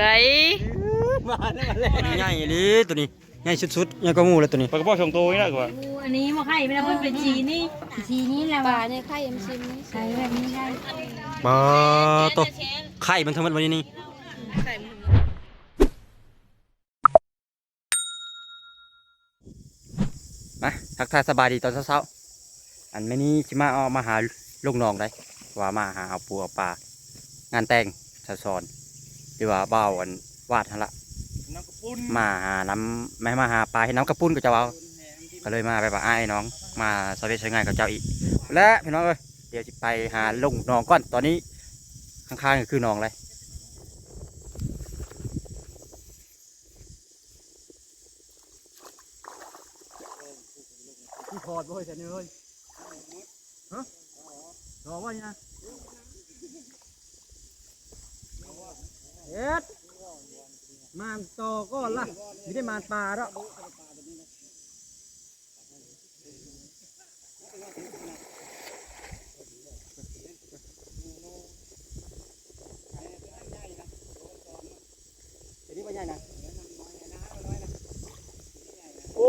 ໃດ ມາແລ້ວ ມາແລ້ວ ໃຫຍ່ອີ່ຫຼີໂຕນີ້ ໃຫຍ່ສຸດໆ ໃຫຍ່ກວ່າໝູ່ແລ້ວໂຕນີ້ ປາກະເປົາສອງໂຕນີ້ນະ ກວ່າ ອັນນີ້ມາໄຂ່ໄປນຳ ເພິ່ນເປັນສີນີ້ ສີນີ້ແຫຼະ ປາໃນໄຂ່ ໃສ່ແບບນີ້ໄດ້ ປາໂຕ ໄຂ່ມັນທັງໝົດບໍ່ນີ້ນີ້ ມາ ທັກທາຍສະບາຍດີຕອນເຊົ້າໆ ອັນມື້ນີ້ຊິມາເອົາ ມາຫາລົງໜອງໃດ໋ ວ່າມາຫາເອົາປູເອົາປາ ງານແຕ່ງສາວສອນ ຫຼືວ່າບ່າວອັນວາດຫັ້ນລະ ມາຫານຳ ມາ ມາຫາປາເຮັດນຳກະປຸ້ນ ເຂົາເຈົ້າເວົ້າ ກະເລີຍມາແບບວ່າອ້າຍນ້ອງ ມາຊ່ອຍວຽກຊ່ອຍງານເຂົາເຈົ້າອີກ ແລະ ພີ່ນ້ອງເອີຍ ດຽວຊິໄປຫາລົງໜອງກ່ອນ ຕອນນີ້ຂ້າງໆ ກະຄືໜອງເລີຍ. ຊິຖອດບໍ່ເຮີ້ຍ ແຕ່ນີ້ເຮີ້ຍ ຮະ ຖອດບໍ່ນີ້ນະ ເຮັດ ມານຕໍ່ກ່ອນລະ ມີແຕ່ມານປ່າດອກ. ໂຕນີ້ບໍ່ໃຫຍ່ນະ ໂອ້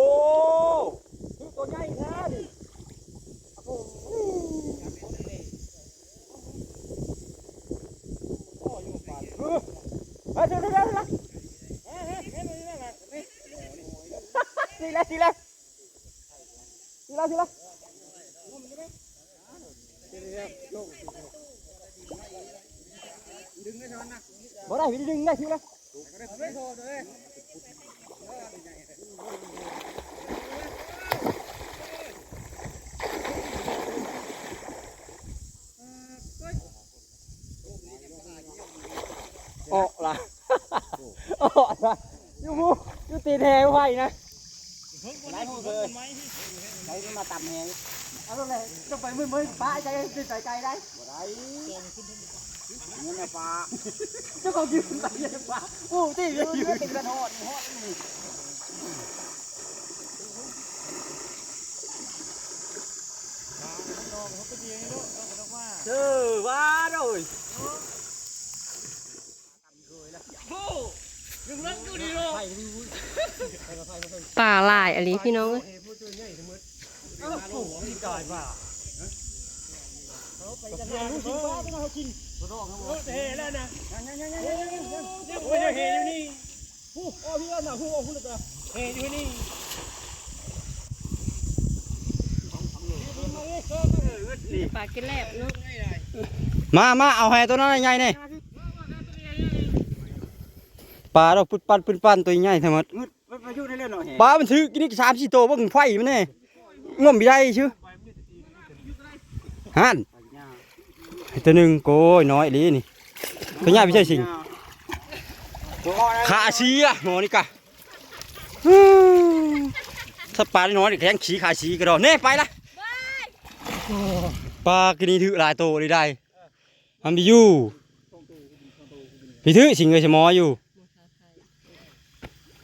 ໂຕໃຫຍ່ແທ້ນີ້ ໂອ້ ເຮີ້ຍ ເຮີ້ຍ ເຮີ້ຍ ເຮີ້ຍ ເຮີ້ຍ ຊິແລ້ວ ຊິແລ້ວ ຊິລະ ຊິລະ ບໍ່ໄດ້ ໄປດຶງໄດ້ ຊິລະ ເອາະລະ ເອາະລະ ຢູ່ ຢູ່ຕີນແຫໄວ້ນະ. ໄປມາຕຳແຮງ ເອົາໂລດເລີຍ ຕ້ອງໄປມື້ໆ ປະໃຈ ໄປໄກໄດ້ ບໍ່ໄດ້ ເງິນນະປາ ເຈົ້າຂອງຢືມໄປເງິນນະປາ ໂອ້ ຕີເງິນເປັນກະນອດ ຮອດນີ້ ເດີວ່າໂດຍ. ປາຫຼາຍອີ່ຫຼີພີ່ນ້ອງເອີຍ ປາກິນແຫຼບເນາະ ມາ ມາ ເອົາໃຫ້ໂຕນັ້ນໃຫຍ່ໆ ນີ້. ປາດອກປຶດປັດປຶດປັດ ໂຕໃຫຍ່ທັງໝົດ ປາມັນຖືກກິນອີກສາມສີ່ໂຕ ເບິ່ງໄຟມັນແດ່ ງົມບໍ່ໄດ້ຊື່ ຫັ້ນ ໂຕໜຶ່ງ ໂກຍ ນ້ອຍອີ່ຫຼີນີ້ ໂຕໃຫຍ່ໄປໃສ່ສິງ ຂາເສຍໝໍນີ້ກະ ສະປານ້ອຍໆ ແຂ້ງຂີ້ຂາເສຍກະດອກ ແນ່ ໄປລະ ປາກິນນີ້ຖືກຫຼາຍໂຕເລີຍໄດ໋. ມັນໄປຢູ່ ໄປຖືກສິງເອີຍ ສະໝໍຢູ່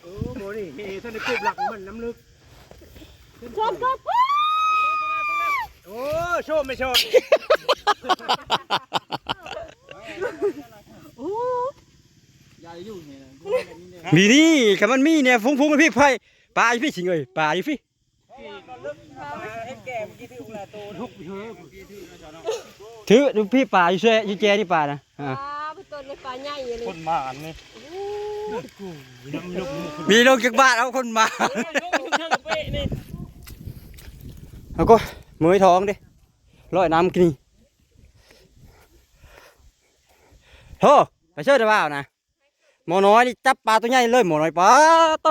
ເອີ ບໍ່ນີ້ ເຮ ທ່ານໄດ້ກົບຫຼັງມັນນ້ຳເລິກ ໂຊມກໍ ໂອ້ ໂຊມໄປໂຊມ ໂອ້ ຢ່າຢູ່ນີ້ນະ ມີນີ້ ຄັນມັນມີແນວຟຸ້ງໆ ໃນພີ້ ໄຜ ປາຢູ່ພີ້ ສິງເອີຍ ປາຢູ່ພີ້. ຖືກ ດູພີ້ປາຢູ່ແຈ ຢູ່ແຈນີ້ປານະ ອ່າ ປາເປັນຕົ້ນເລີຍ ປາໃຫຍ່ອີ່ຫຼີ ຄົນໝານນີ້ ມີລົງຈັກບາດ ເອົາຄົນໝານ ເອົາກໍເມີຍທອງເດ້ ລອຍນ້ຳກິນ ໂທ ໄປເຊີດບ່າວນະ. ໝໍນ້ອຍນີ້ຈັບປາໂຕໃຫຍ່ເລີຍ ໝໍນ້ອຍ ປາໂຕ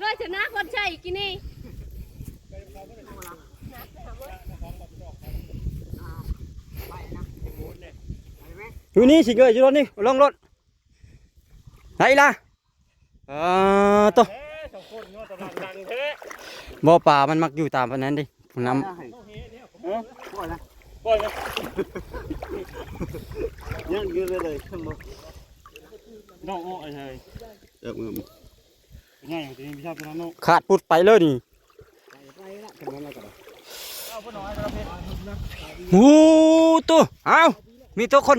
ໂລຍຊະນະຄົນໃສ່ກິນນີ້ ຢູ່ນີ້ສິເກີຍ ຢູ່ລົດນີ້ ລົງລົດ ໄດ້ລະ. ເອີ ໂຕ ເອີ ສອງຄົນເນາະ ກຳລັງດັງແທ້ ບໍ່ ປາມັນມັກຢູ່ຕາມປານນັ້ນເດ້ ນ້ຳ ເອີ ປ່ອຍນະ ປ່ອຍນະ ຍັງຢູ່ເລື້ອຍໆ ບໍ່ ນ້ອງໂອ້ຍເຮີ້ຍ ເອີ ງ່າຍ ຂາດປຸດໄປເລີຍນີ້. ໂອ້ ໂຕ ເອົ້າ ມີແຕ່ຄົນ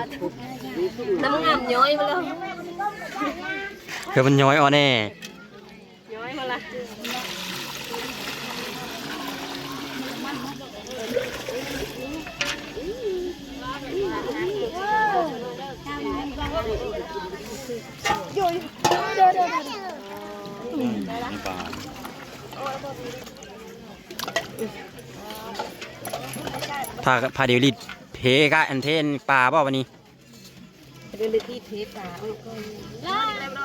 ນ້ຳງາມຍ້ອຍມາແລ້ວ ຄືມັນຍ້ອຍອອກແນ່ ຍ້ອຍມາລະ. ພາ ພາດຽວລີດເທກະ ອັນເທນປາບໍ່ບັດນີ້? ພາດຽວລີດເທປາອອກກ່ອນ ລະ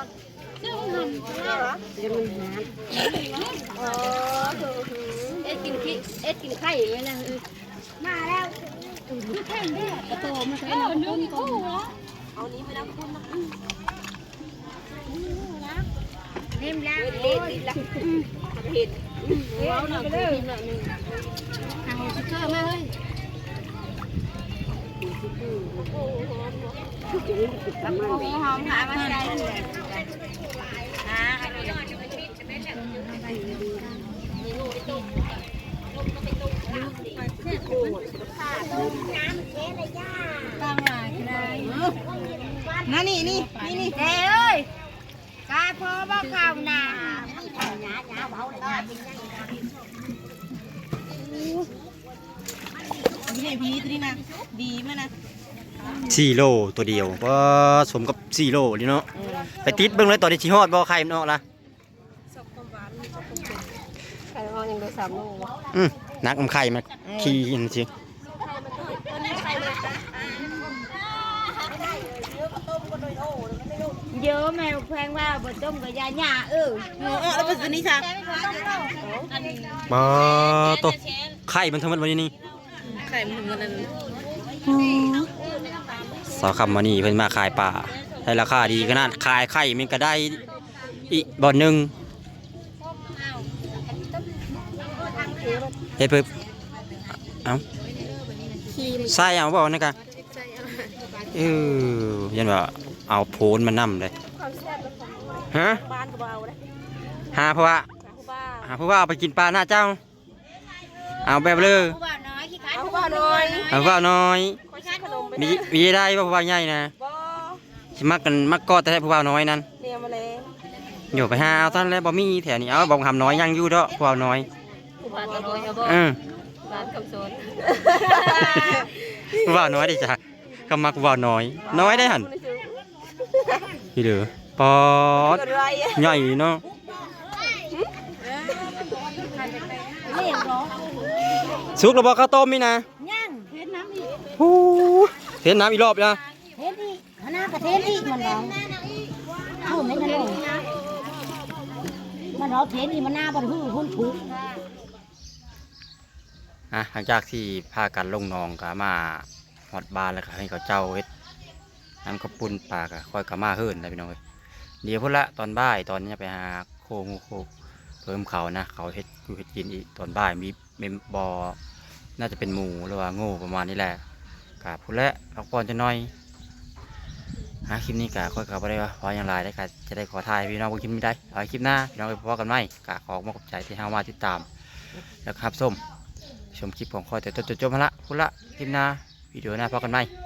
ເຈົ້າຫັ້ນ ເຮັດກິນຂີ້ ເຮັດກິນໄຂ່ໄວ້ນະ. ມາແລ້ວ ຄືແຂງແດດ ກະໂຕມາໃສ່ນ້ຳຂຸ້ນກ່ອນ ເອົານີ້ໄປແລ້ວຂຸ້ນນະ ເຮັດລະ ເຮັດ ເຮັດ ເອົາໜ້ອຍໜຶ່ງ ເອົາສະເກີມາເຮີ້ຍ ຫອມຫາມາໃສ່ ອ່າ ອັນນີ້ ຕັ້ງຫຼາຍກໍໄດ້ ນັ້ນນີ້ ນີ້ ນີ້ ນີ້ ແດ່ເອີຍ ກາພໍບໍ່ເຂົ້ານາ ນີ້ໃຫ້ພີຕົວນີ້ນະ ດີມານະ ສີ່ໂລຕົວດຽວ ປາ ສົມກັບສີ່ໂລນີ້ເນາະ ເອີ ໄປຕິດເບິ່ງເລີຍ ຕອນນີ້ຊິຮອດບໍ່ ໄຂ່ມັນອອກລະ? ຊອກຄວາມຫວານ ຊອກຄວາມເປັນ ໄຂ່ອອກຍັງໄດ້ສາມໂລ ອືມ ໜັກນຳໄຂ່ມາ ເອີ ຂີ່ຫັ້ນຊິ ໂຢ ແມ່ແພງວ່າບໍ່ຕົ້ມກໍຢ່າຫຍ້າ ເອີ ເອີ ເອີ ແລ້ວເປັນຕົວນີ້ຊະ ບໍ່ໂຕ ໄຂ່ມັນທັງໝົດບໍ່ນີ້? ໄຂ່ມັນເໝືອນອັນ ສາວຄຳມື້ນີ້ເພິ່ນມາຂາຍປາ ໄດ້ລາຄາດີຂະໜາດ ຂາຍໄຂ່ມັນກະໄດ້ອີກບ່ອນໜຶ່ງ ເຮັດເພິ່ນ ເອົ້າ ໃສ່ເອົາບໍ່ນັ້ນກະ ເອີ ຢ້ານວ່າເອົາໂພນມານຳເດ້ ຮະ ຫາຜູ້ວ່າ ຫາຜູ້ວ່າເອົາໄປກິນປານະເຈົ້າ. ເອົາແບບເລີ ຜູ້ບ່າວນ້ອຍ ຂີ້ຄ້ານ ເອົາຜູ້ບ່າວນ້ອຍ ເອົາຜູ້ບ່າວນ້ອຍ ຂ້ອຍຊື້ຂະໜົມໄປ ມີ ມີໄດ້ບໍ່ຜູ້ບ່າວໃຫຍ່ນະ? ບໍ່ ຊິມັກກັນ ມັກກອດແທ້ຜູ້ບ່າວນ້ອຍນັ້ນ ແນວມາແລ້ວ ໂຢ ໄປຫາເອົາຊັ້ນແຫຼະ ບໍ່ມີແຖວນີ້ ເອົາ ບັກຫຳນ້ອຍຍັງຢູ່ເດາະ ຜູ້ບ່າວນ້ອຍ ຜູ້ບ່າວນ້ອຍເອົາບໍ່? ເອີ ບ້ານຄຳສົນ ຜູ້ບ່າວນ້ອຍເດ້ຈ້າ. ກໍມັກເວົ້ານ້ອຍ ນ້ອຍໄດ໋ຫັ້ນ ນີ້ເດີ ປອດ ໃຫຍ່ເນາະ ສຸກແລ້ວບໍ່ເຂົ້າຕົ້ມນີ້ນະ? ຍັງ ເຮັດນ້ຳອີກ ໂອ້ ເຮັດນ້ຳອີກລອບລະ ເຮັດອີກ ມັນໜ້າປະເທດອີກ ມັນເວົ້າ ເອີ ມັນເວົ້າ ມັນເວົ້າເທດອີກ ມັນໜ້າບໍ່ໄດ້ຫື້ ຮຸ້ນຜຸ. ອ່ະ ຫຼັງຈາກທີ່ພາກັນລົງໜອງກໍມາຮອດບ້ານແລ້ວ ກໍໃຫ້ເຂົາເຈົ້າເຮັດນ້ຳເຂົ້າປຸ້ນປາ ກໍຂ້ອຍກໍມາເຮືອນແລ້ວພີ່ນ້ອງເອີຍ. ດຽວພຸ້ນລະຕອນບ່າຍ ຕອນນີ້ໄປຫາໂຄງ ໂຄ ເພີ່ມເຂົານະ ເຂົາເຮັດຢູ່ເຮັດກິນອີກ ຕອນບ່າຍມີ ແມ່ນບໍ່ ໜ້າຈະເປັນໝູ ຫຼືວ່າໂງ່ ປະມານນີ້ແຫຼະ. ກະພຸ້ນແຫຼະ ພັກຜ່ອນຈັກໜ້ອຍ. ອ່າ ຄລິບນີ້ກະຂ້ອຍກະບໍ່ໄດ້ເວົ້າຫຍັງຫຼາຍເດ້ ກະຈະໄດ້ຂໍຖ່າຍໃຫ້ພີ່ນ້ອງເບິ່ງຄລິບນີ້ໄດ໋. ເອົາໄວ້ຄລິບໜ້າພີ່ນ້ອງເອີຍ ພໍ້ກັນໃໝ່. ກະຂໍຂອບໃຈທີ່ເຮົາມາຕິດຕາມ ແລະ ຮັບຊົມ ຊົມຄລິບຂອງຂ້ອຍແຕ່ຕົ້ນຈົນຈົບຫັ້ນລະ. ພຸ້ນລະ ຄລິບໜ້າ ວິດີໂອໜ້າ ພໍ້ກັນໃໝ່.